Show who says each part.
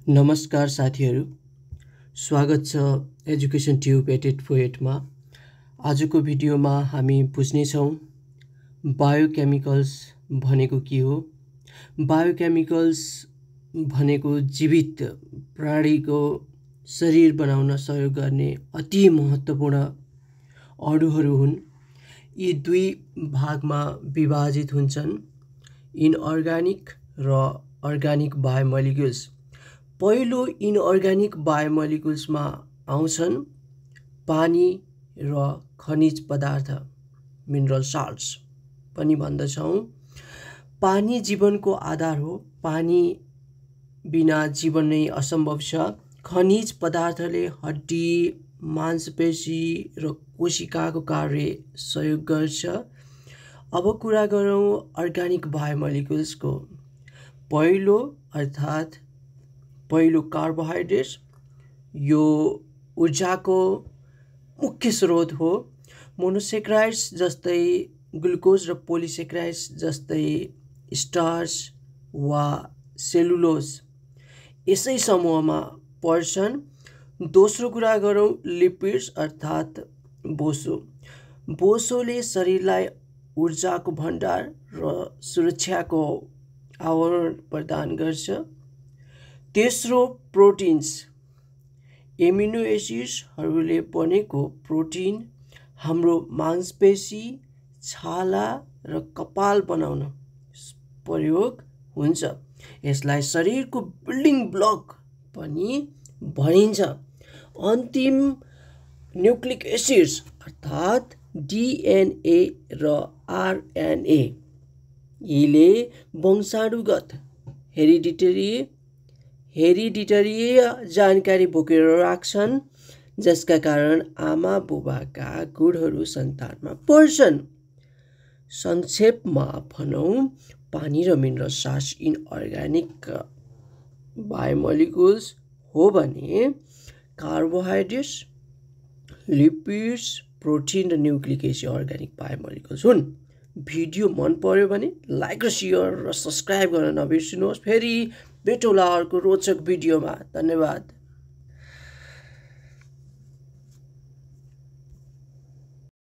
Speaker 1: नमस्कार साथीहरू, स्वागत छ एजुकेसन ट्युब एटेड पोएटमा। आजको भिडियोमा हामी बुझ्नेछौँ बायोकेमिकल्स भनेको के हो। बायोकेमिकल्स भनेको जीवित प्राणीको शरीर बनाउन सहयोग गर्ने अति महत्त्वपूर्ण अणुहरू हुन्। यी दुई भागमा विभाजित हुन्छन्, इनअर्गानिक र अर्गानिक बायोमोलिक्युल्स। पहिलो इनअर्गानिक बायोमोलिक्युल्समा आउँछन् पानी र खनिज पदार्थ, मिनरल साल्ट्स पनि भन्दछौँ। पानी जीवनको आधार हो, पानी बिना जीवन नै असम्भव छ। खनिज पदार्थले हड्डी, मांसपेशी र कोशिकाको कार्य सहयोग गर्छ। अब कुरा गरौँ अर्गानिक बायोमोलिक्युल्सको। पहिलो कार्बोहाइड्रेट, यो ऊर्जाको मुख्य स्रोत हो। मोनोसेक्राइड्स जस्तै ग्लुकोज र पोलिसेक्राइड्स जस्तै स्टार्च वा सेलुलोज यसै समूहमा पर्छन्। दोस्रो कुरा गरौँ लिपिड्स अर्थात् बोसो। बोसोले शरीरलाई ऊर्जाको भण्डार र सुरक्षाको आवरण प्रदान गर्छ। तेस्रो प्रोटिन्स, एमिनो एसिड्सहरूले बनेको प्रोटिन हाम्रो मांसपेशी, छाला र कपाल बनाउन प्रयोग हुन्छ। यसलाई शरीरको बिल्डिङ ब्लक पनि भनिन्छ। अन्तिम न्युक्लिक एसिड्स अर्थात् डिएनए र आरएनए, यीले वंशाणुगत हेरिडिटरी जानकारी बोकेर राख्छन्, जसका कारण आमा बुबाका गुणहरू सन्तानमा पर्छन्। संक्षेपमा भनौँ, पानी र मिनरल साल्ट्स इनअर्गानिक बायोमोलिक्युल्स हो भने कार्बोहाइड्रेट्स, लिपिड्स, प्रोटिन र न्युक्लिक एसिड अर्गानिक बायोमोलिक्युल्स हुन्। भिडियो मन पर्यो भने लाइक र सेयर र सब्सक्राइब गर्न नबिर्सिनुहोस्। फेरि भेटौँला अर्को रोचक भिडियोमा। धन्यवाद।